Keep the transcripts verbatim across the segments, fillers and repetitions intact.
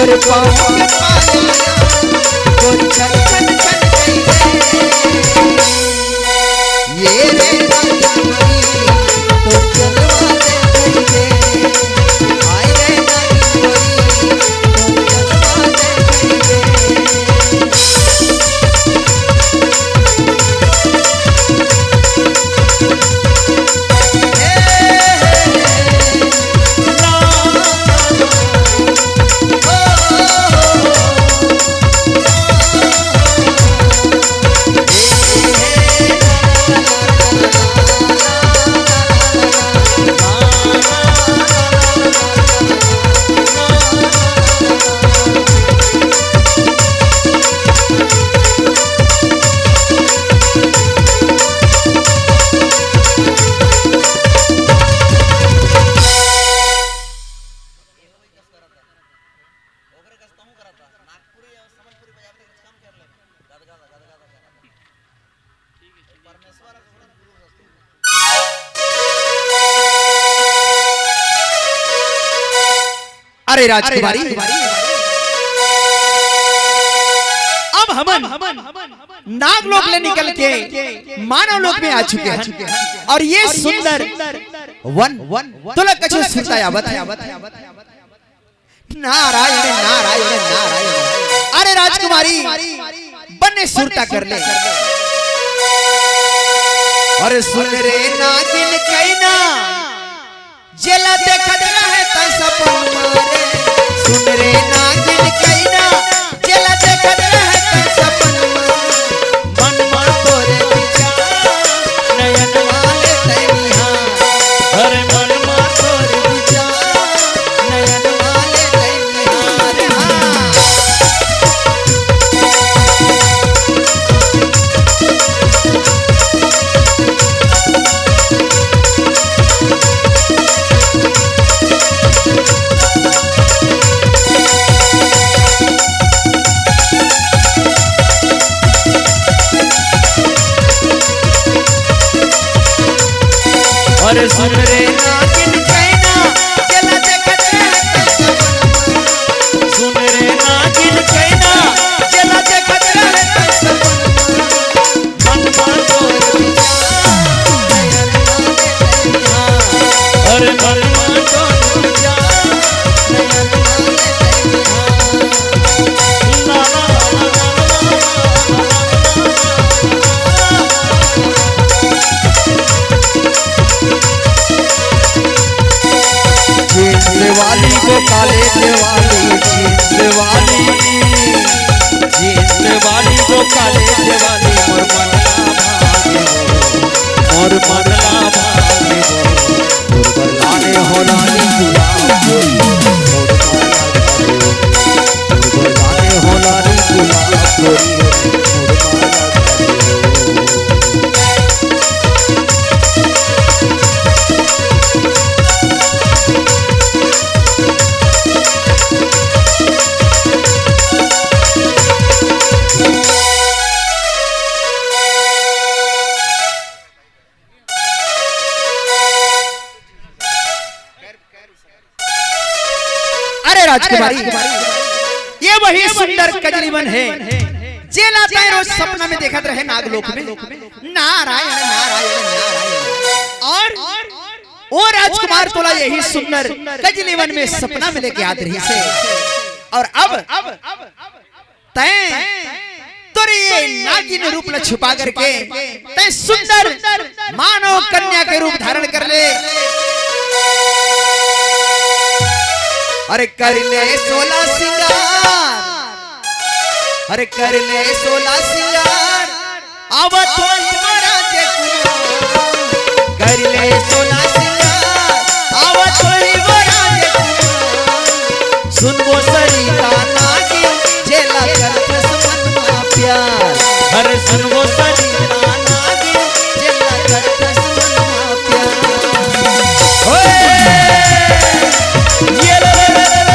तोर पाँव के पायल, तोर छन छन छन कइसे। ये रे नागिन मोरी, तोर चलवा दे कइसे। हाय रे नागिन मोरी, तोर चलवा दे कइसे। अरे राजकुमारी, अब हमन नागलोक ले निकल के मानव लोक में आ चुके हैं और ये सुंदर वन तोला कछु सुरता आवत हे? नारायण, नारायण, नारायण। अरे राजकुमारी, बने सुरता कर ले। अरे सुन रे नागिन कइना, जेला देखत रहे त सपन मारे। सुन रे नागिन कइना, जेला देखत रहे त सपन मारे। मन मा तोरे विचार, नयन वाले तैनिहार। अरे मन मा तोरे विचार, नयन वाले तैनिहार। हाँ। अरे सुन रे नागिन कइना, जेला देखत रहे तैं सपन मारे। सुन रे नागिन कइना, जेला देखत रहे तैं सपन मारे। मन मा तोर विचार, नयन वाले तैनिहार। अरे मन मा तोर विचार, नयन वाले तैनिहार। ला ला ला ला ला ला। जींस वाली वो कॉलेज वाली, जींस वाली, जींस वाली वो कॉलेज वाली, मोर मन ला भागे वो, मोर मन ला भागे वो, मोर बरसाने हो लाली गुलाब, मोर मन ला भागे वो। अरे राजकुमारी, ये वही सुंदर कजली वन हे, जेला तैं रोज सपना में देखत रहे नागलोक में। नारायण, नारायण, नारायण। अउ ओ राजकुमार तोला यही सुंदर कजली वन में सपना में लेके आत रहिस हे। अउ अब तैं तोर ये नागिन रूप ला छुपा करके तैं सुंदर मानव कन्या के रूप धारण कर ले। अरे कर ले सोला सिंगार, अरे कर ले सोला सिंगार, आवत होही वो राजकुमार। कर ले सोला सिंगार, आवत होही वो राजकुमार। सुन वो सरिता नागिन, जेला करथस मन मा प्यार। अरे सुन वो सरिता नागिन, जेला करथस मन मा प्यार। ओए! ये ले, ले, ले।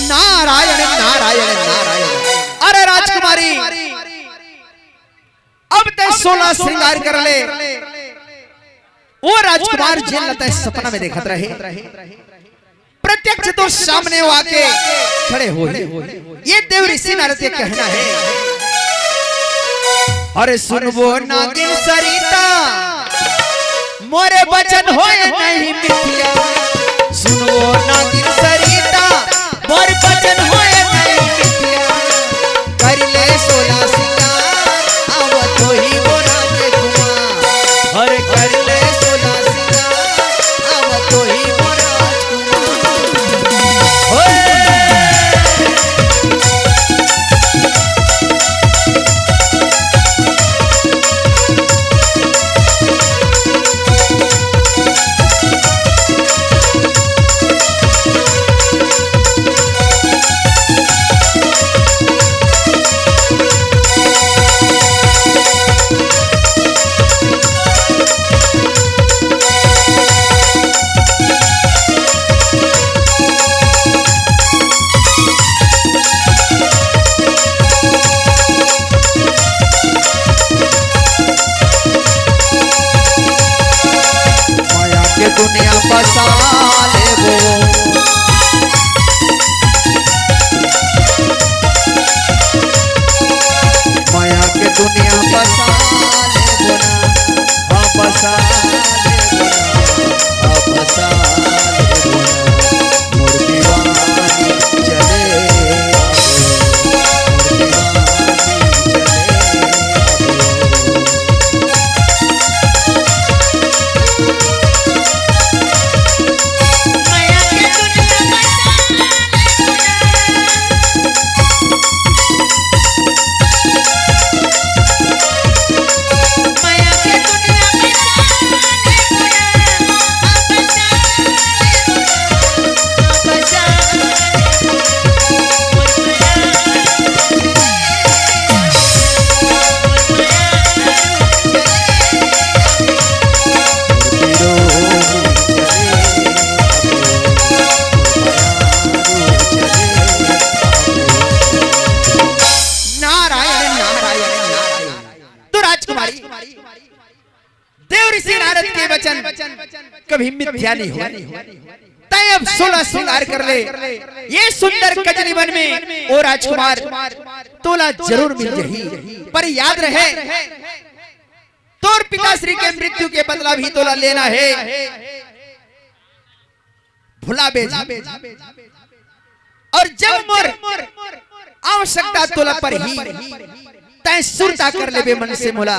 नारायण, नारायण, नारायण। अरे राजकुमारी, अब तैं सोलह श्रृंगार कर ले। ओ राजकुमार, जेन ला तैं सपना में देखत रहे, प्रत्यक्ष तोर सामने वो आके खड़े होही। ये देव ऋषि नारद के कहना है। अरे सुनबो नागिन सरिता, मोरे बचन होय नहीं मिथ्या। सुनबो नागिन सरिता, मोर बचन होय नहीं मिथ्या। कर ले सोलह श्रृंगार, आवत होही वो राजकुमार। अरे कर ले सोलह श्रृंगार, आवत होही वो राजकुमार। होए। माया के दुनिया बसा लेबो। माया के दुनिया बसा लेबो ना, हाँ, बसा लेबो ना, हाँ, बसा लेबो ना। मोर दीवानी चले आबो, मोर दीवानी चले आबो। नारायण, नारायण, नारायण। तो राजकुमारी, देव ऋषि नारद के वचन कभी मिथ्या नहीं हुआ। तैं अब सोलह श्रृंगार कर ले, ये सुंदर कजरी वन में ओ राजकुमार तोला जरूर मिल जाही। पर याद रहे, तोर पिताश्री के मृत्यु के बदला भी तोला लेना है। भुलाबे झन। और जब मोर आवश्यकता तोला परही, तैं सुरता कर लेबे मन से मोला,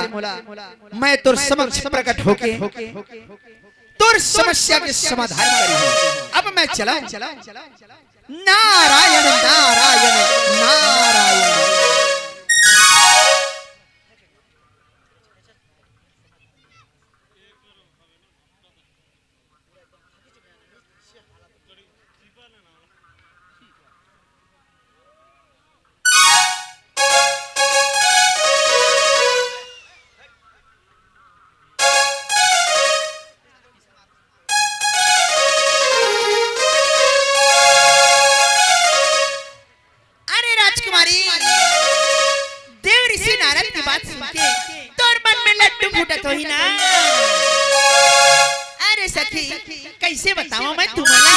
मैं तोर समक्ष प्रकट होके तोर समस्या के समाधान करिहूं। अब मैं चला। नारायण, नारायण, नारायण। अरे राजकुमारी, देव ऋषि नारद की बात सुन के तोर मन में लड्डू फूटत होही ना। अरे सखी, कैसे बतावं मैं तुमला?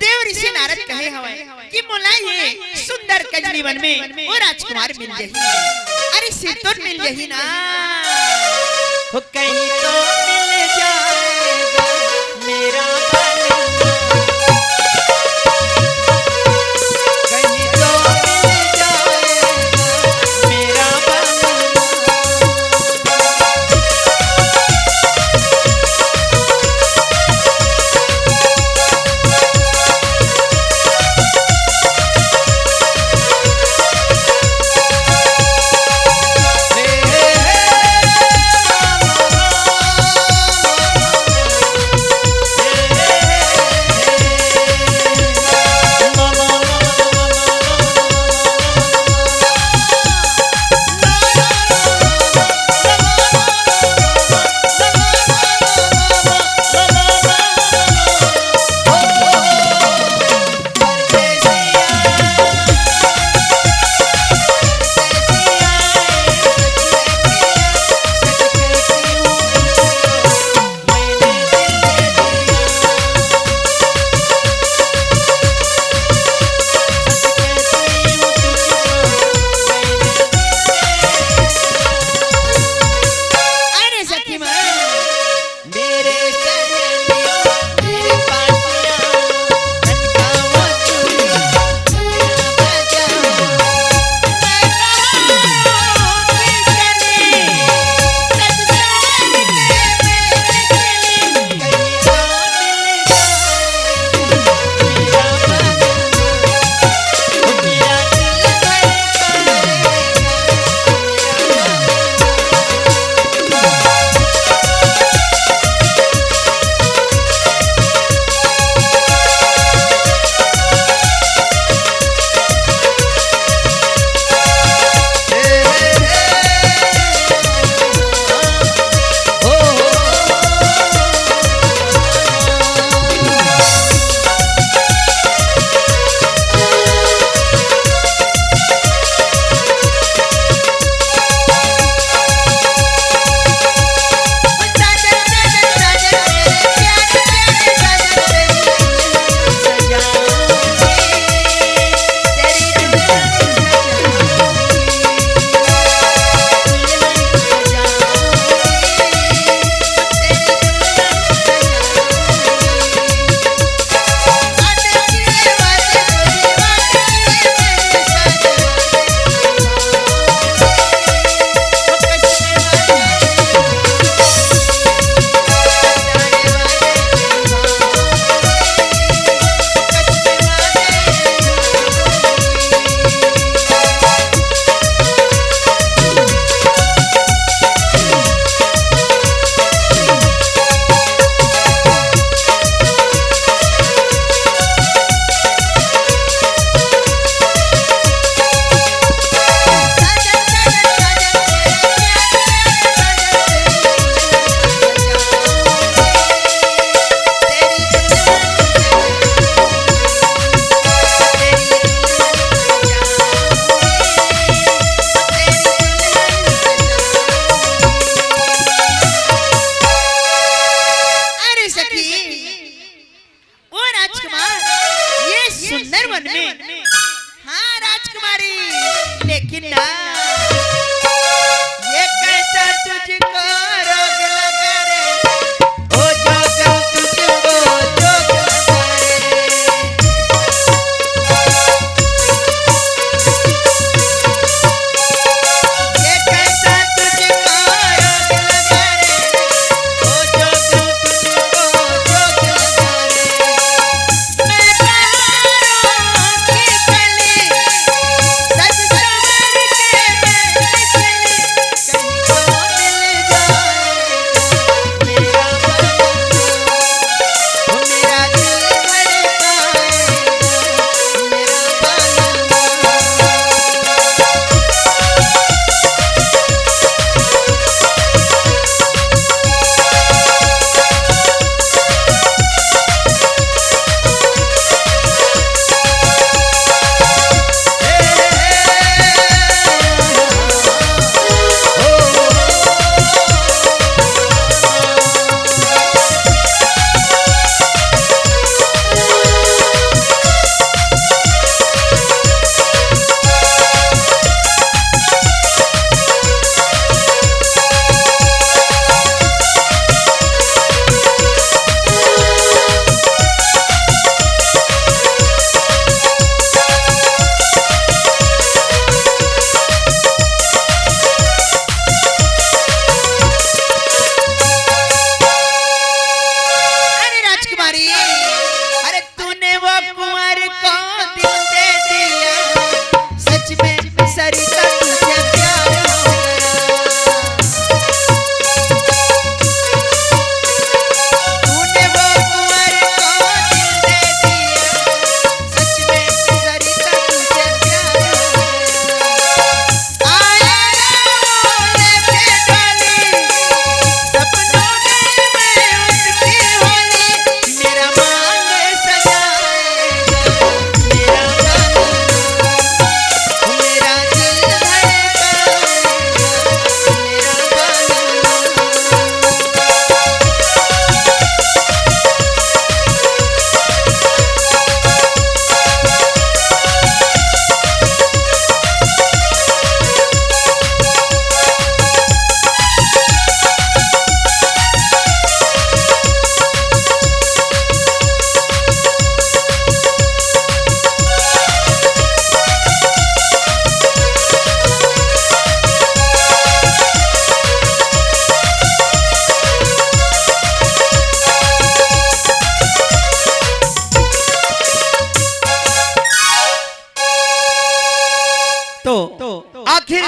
देव ऋषि नारद कहे हवय कि मोला ये सुंदर कजरी वन में वो राजकुमार मिल जाही। अरे सिरतोन मिल जाही ना। हो कहीं तो मिल जाएगा मेरा बालमा। कहीं तो मिल जाएगा मेरा बालमा।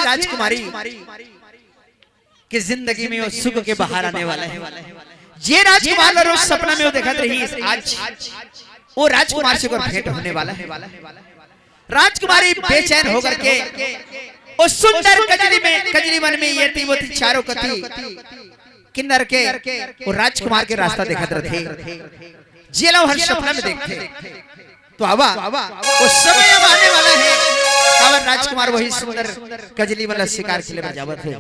राजकुमारी के जिंदगी में वो सुख के बहार आने वाला है। जे राजकुमार ला रोज सपना में वो देखत रहिस, आज वो राजकुमार से ओकर भेंट होने वाला है। राजकुमारी बेचैन होकर के वो सुंदर कजली में, कजली वन में ये तीन, वो तीन चारों कति किन्नर के वो राजकुमार के रास्ता देखत रथे, जेला हर सपना में देखथे। तो आवा, वो समय अब आने वाला है, काबर राजकुमार वही सुंदर कजली वाला शिकार खेले बर जावत हे।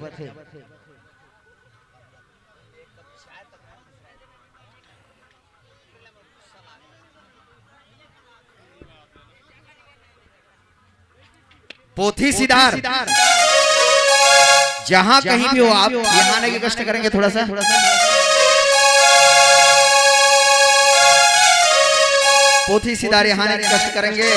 पोथी सिदार, जहां कहीं भी हो आप, यहां आने की कष्ट करेंगे थोड़ा सा। पोथी सिदार यहां आने की कष्ट करेंगे।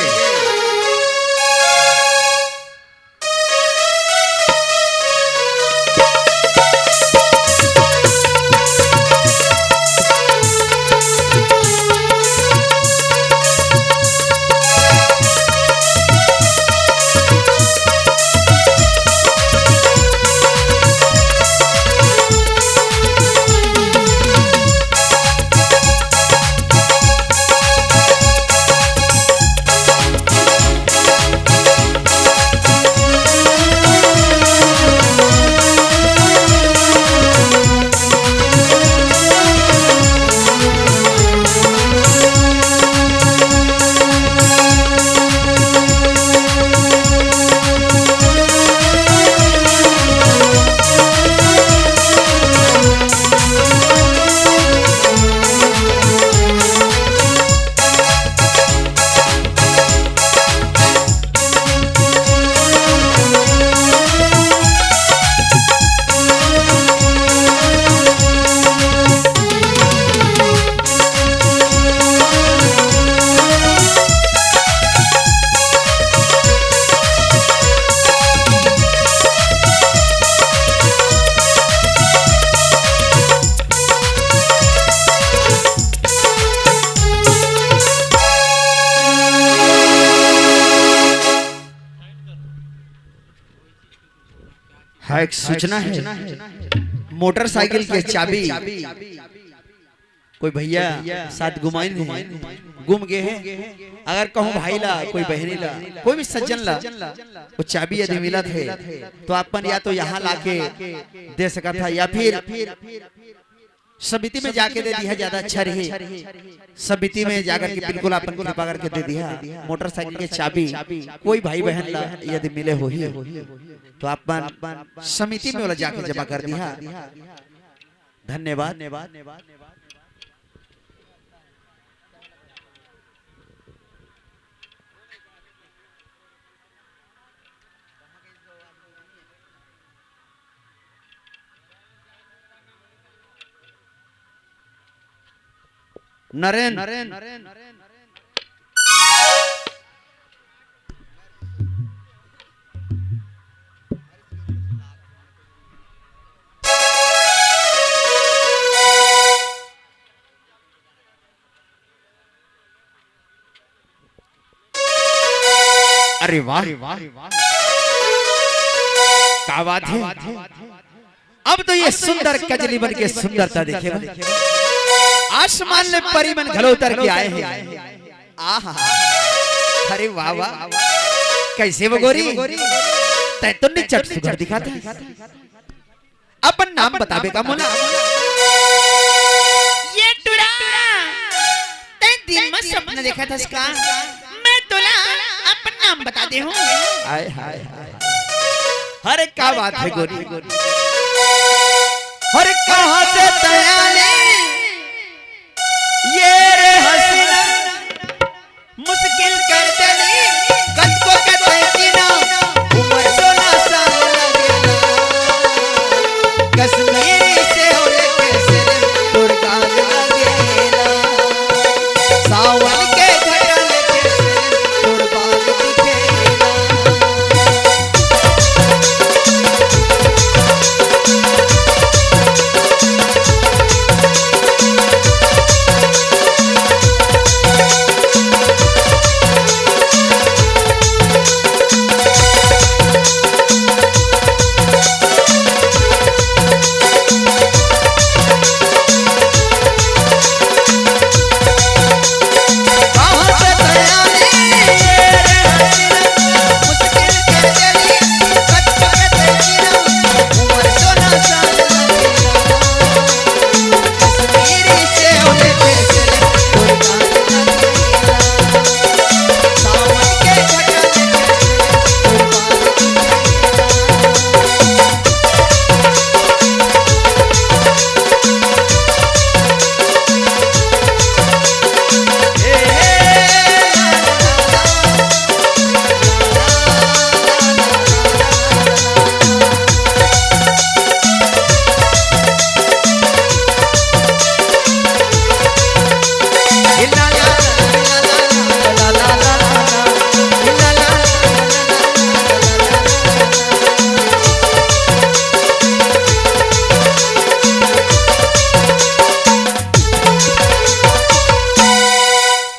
हाँ, एक सूचना है, मोटरसाइकिल के चाबी कोई भैया साथ गुमाइन हे, गुम गे हे। अगर कहूँ भाई ला, कोई बहनी ला, कोई भी सज्जन ला वो चाबी यदि मिलत हे, तो अपन या तो यहाँ लाके दे सकत हा, या फिर समिति में जाके दे दिहा, ज्यादा अच्छा रही। समिति में जाकर के बिल्कुल अपन कृपा करके दे दिहा। मोटरसाइकिल के चाबी कोई भाई बहन ला यदि मिले होही, तो अपन समिति में वाला जाके जमा कर दिहा। धन्यवाद। नरेन, अरे वाह, का बात है। अब तो ये सुंदर कजली बन के सुंदरता देखे बा। आसमान ले परी मन घलो उतर के आए हैं। आहा, अरे वाह वाह, कैसे वो गोरी, तै तो निचट सुघर दिखत हस। अपन नाम बताबे का मोला? ये टुरा, तै दिन में सपना देखत हस का? मैं तोला अपन नाम बता दे हूँ। हाय, हाय, हाय। अरे का बात है गोरी? अरे कहाँ से तै आले? ये रे हसीना, मुश्किल कर देली, कतको कतई जीना, उमर सोला साल लगेला। कश्मीरी से होले केसर, तोर गाल लगेला। सावन के घटा ले केसर, तोर बाल दिखेला।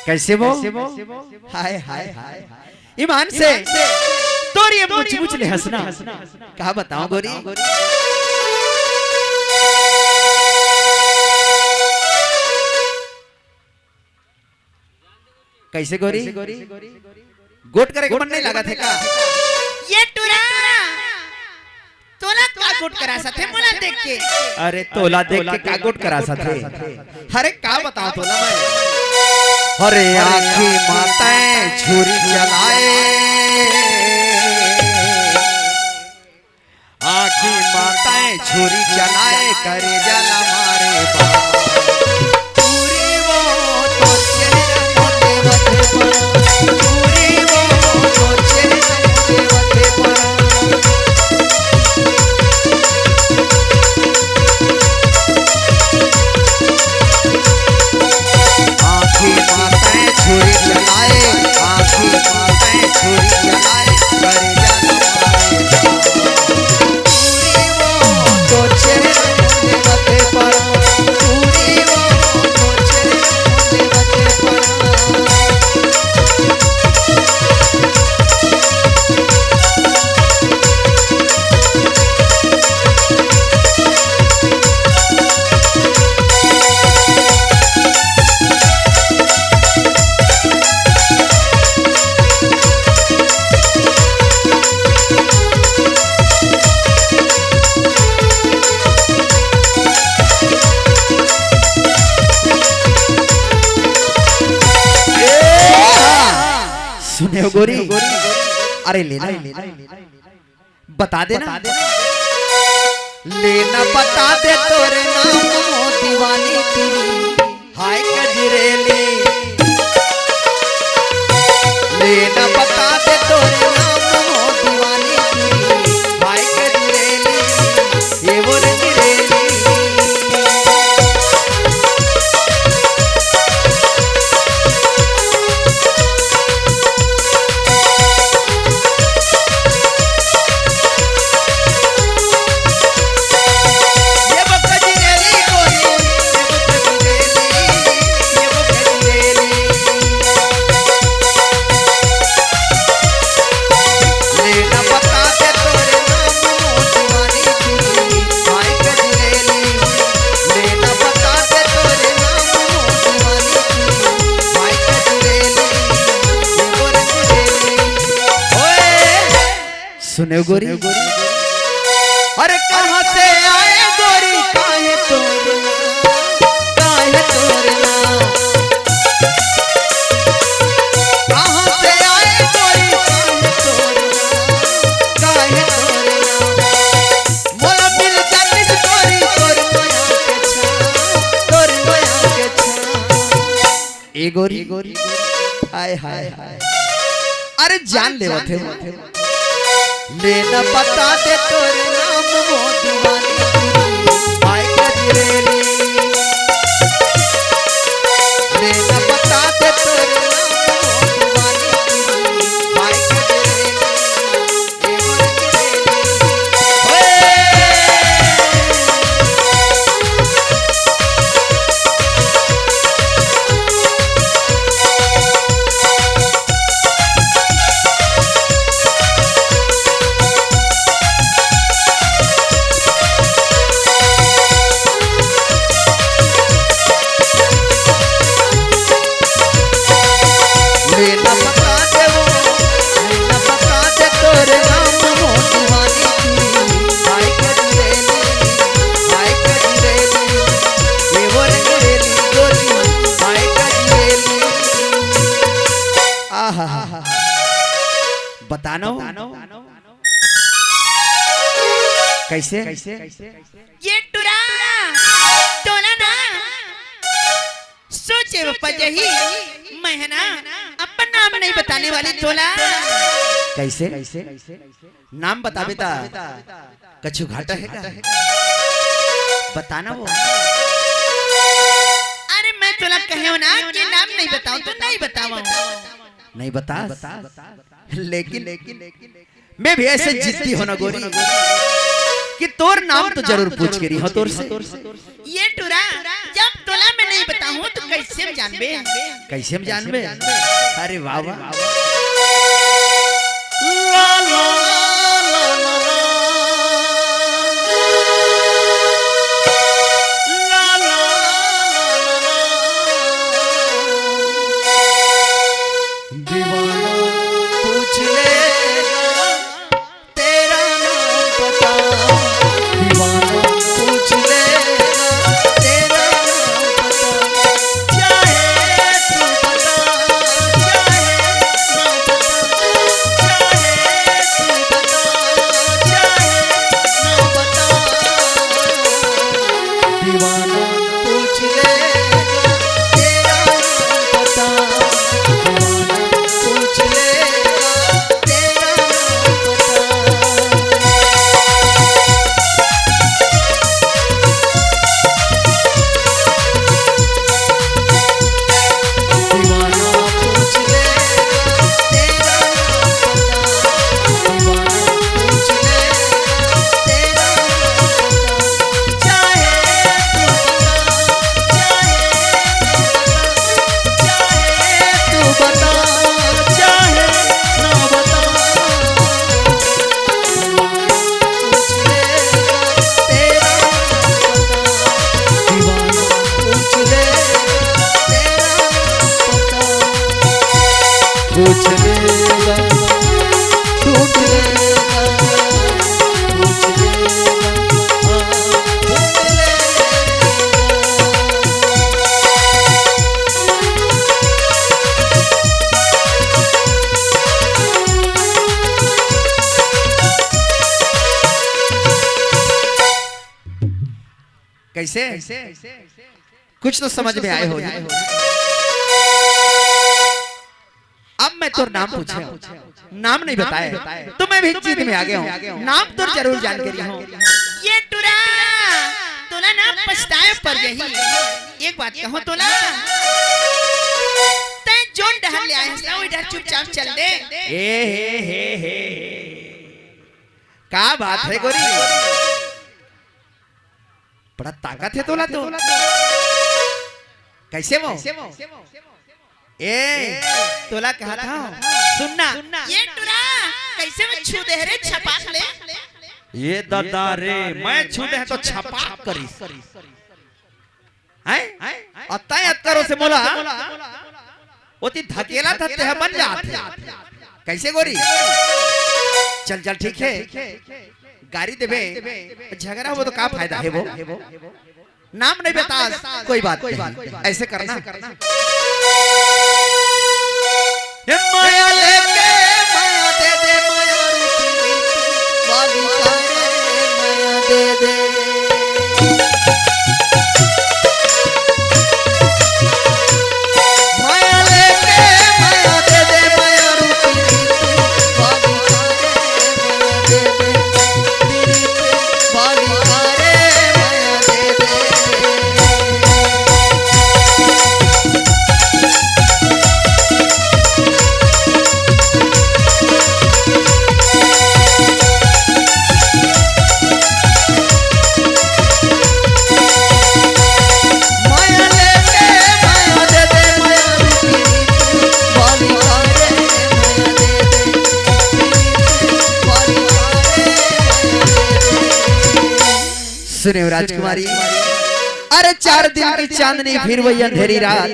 कइसे वो? हाय, हाय, हाय। ईमान से तोर ये मुचमुच ले हंसना, का बतावं गोरी? कइसे गोरी? गोठ करे के मन नइ लागत हे का? ये टुरा, तोला का गोठ करासथे मोला देख के? अरे तोला देख के का गोठ करासथे? अरे का बतावं तोला मैं? अरे आँखी म तैं छुरी चलाए, आँखी म तैं छुरी चलाए, करेजा ला मारे बा। पूरी वो तो चेहरा मोटे बथे पर, पूरी वो तो चेहरा मोटे बथे पर। आँखी म तैं छुरी चलाए, आँखी म तैं छुरी चलाए, करेजा ला मारे बा। पूरी वो तो चेहरा मोटे बथे पर, पूरी वो तो चेहरा मोटे बथे पर। सुने हो गोरी, अरे लेना, बता देना। लेना बता दे तोरे नाम मो दीवानी तेरी, हाय गजरेली। लेना बता दे तोरे नाम मो दीवानी तेरी, हाय गजरेली, ये वो रंगरेली। सुने हो गोरी? अरे कहाँ से आए गोरी, काहे तोरना, काहे तोरना? कहाँ से आए गोरी, काहे तोरना, काहे तोरना? मोला मिल जातिस गोरी, तोर मया के छाँव, तोर मया के छाँव। ए गोरी, हाय, हाय, हाय। अरे जान लेवत हे। लेना बता दे तोरे नाम मो दीवानी, हाय गजरेली। लेना बता दे तोरे नाम मो दीवानी, हाय गजरेली। लेना बता दे वो, लेना बता दे तोरे नाम मो दीवानी तेरी। हाय गजरेली, हाय गजरेली, ये वो रंगरेली गोरी, हाय गजरेली। आहा, बता ना वो। कइसे? ये टुरा, तोला ना सोचे वो पजही, मैं है ना अपन नाम नहीं बताने वाली तोला। कइसे? नाम बताबे ता कछु घाटा हे का? बता ना वो। अरे मैं तोला कहेंव ना कि नाम नहीं बतावं तो नहीं बतावं। नहीं बता। लेकिन मैं भी ऐसे जिद्दी हों ना गोरी, कि तोर नाम तो जरूर पूछ के रही हो तोर से। ये टुरा, जब तोला मैं नहीं बताहूँ तो कैसे में जानबे? कैसे में जानबे? अरे वाह, वाह। दीवाना पूछ लेगा तेरा नाम बता, दीवाना पूछ लेगा तेरा नाम बता। चाहे तू बता, चाहे ना बता, चाहे तू बता, चाहे ना बता। दीवाना पूछ लेगा तेरा नाम बता, दीवाना पूछ लेगा तेरा नाम बता। दीवाना पूछ लेगा तेरा नाम बता, दीवाना पूछ लेगा तेरा नाम बता। चाहे तू बता, चाहे ना बता, चाहे तू बता, चाहे ना बता। पूछ लेगा तेरा नाम बता, दीवाना पूछ लेगा तेरा नाम बता। पूछ लेगा, पूछ लेगा, पूछ लेगा, हाँ, पूछ लेगा। कैसे? कुछ तो समझ में आए हो। अब मैं तोर नाम पूछे हूँ, नाम नहीं बताए तो मैं भी जिद में आ गया हूँ। नाम तो जरूर जान के रही हूँ। ये टुरा, तोला ना पछताए पर यही एक बात कहूँ तोला, तै जोन डहर ले आए हस ना, वही डहर चुपचाप चल दे। ए हे हे हे, का बात है गोरी? बड़ा ताकत है तोला तो। कैसे वो? ए, तोला कहा था, सुनना। ये टुरा, कैसे में छू दे रे छपाक ले? ये ददा रे, मैं छू दे तो छपाक करी। हैं? अतय अतकरो से मोला ओती धकेला था, तेह बन जात हे। कैसे गोरी? चल, चल, ठीक है, गारी देबे, झगड़ा हो तो का फायदा है वो? नाम नहीं बता, कोई बात नहीं, ऐसे करना। हे माया लेके माया दे दे, माया रूपी वाली का रे, माया दे दे। माया लेके माया दे दे, माया रूपी वाली का रे, माया दे दे। सुने राजकुमारी, अरे चार दिन की चांदनी फिर वही अंधेरी रात।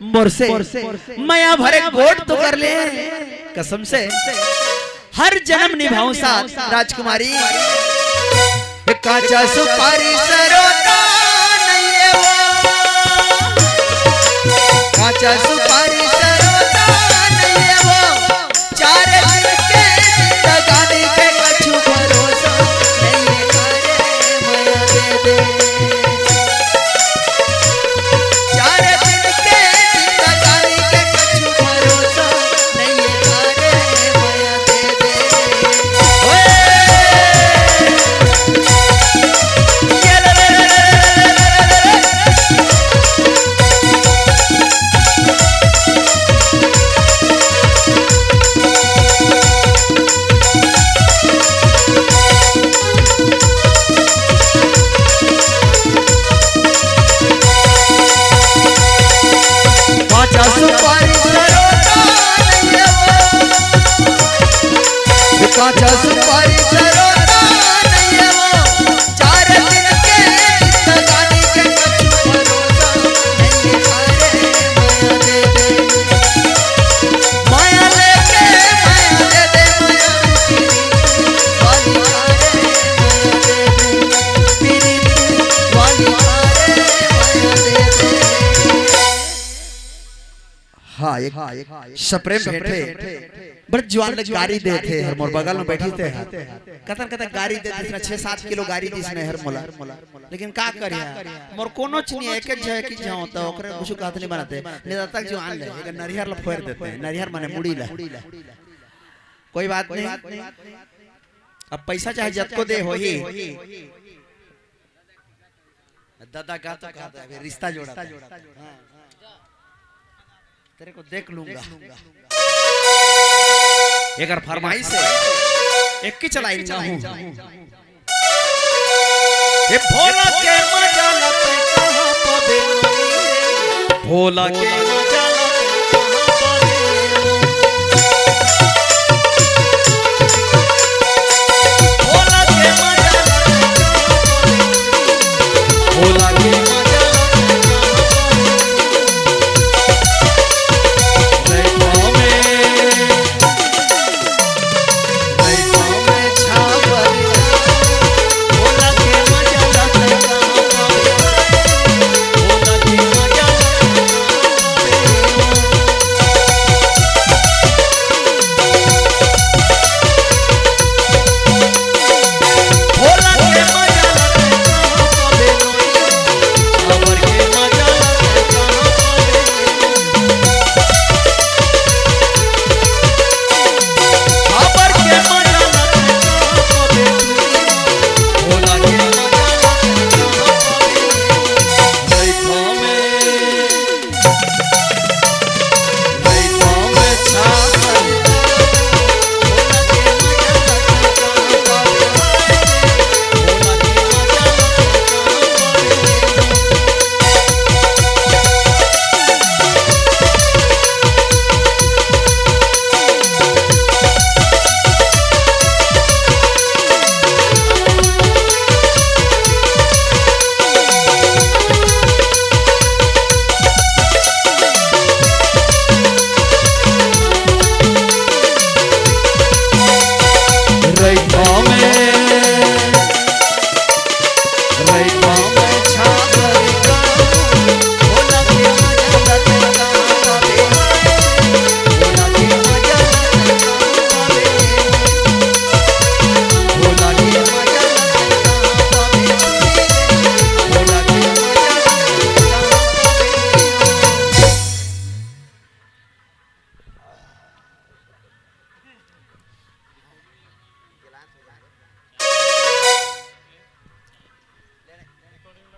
मोर से मया भरे गोठ तो कर ले कसम से, हर जन्म निभाऊं साथ राजकुमारी। काचा सुपारी सरोता नहीं है वो, काचा सुपारी सरोता नहीं है वो। चार दिन के जिंदगानी पे कछु भरोसा नहीं है, करे मया दे दे। चार दिन के जिंदगानी पे कछु भरोसा नहीं है, करे मया दे दे। ओए! काचा सुपारी सरोता नइये वो। काचा सुपारी सरोता नइये वो। चार दिन के जिंदगानी के कछु भरोसा नइये। अरे माया दे दे, माया लेके माया दे दे, माया तेरी वाली। अरे माया दे दे, तेरी वाली। अरे माया दे दे। हाँ, एक सप्रेम भेंट हे। बड़ जुआन ले गारी देथे, हर मोर बगल में बैठी थे। कतन कतन गारी दे दिस ना, छह सात किलो गारी दिस ना हर मोला। लेकिन का करिया, मोर कोनो च नहीं हे, एक एक जगह की जाऊं तो ओकरे कुछ कहत नहीं बनाते। नहीं तक जुआन ले, एक नरिहर ला फोड़ देते हैं, नरिहर माने मुड़ी ला। कोई बात नहीं, अब पैसा चाहे जतको दे होही, दादा का तो कहता है, अभी रिश्ता जोड़ा था। हाँ। तेरे को देख लूंगा। एकर फरमाइश हे, एक ही चलाई ना हूँ। ये भोला के मजा लते कहाँ पबे? भोला के मजा लते कहाँ पबे? भोला के मजा लगे, भोला के मजा लगे। रे पाँव में, रे पाँव में छावर, भोला के मजा लगे। भोला के मजा लगे।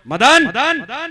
मदन, मदन,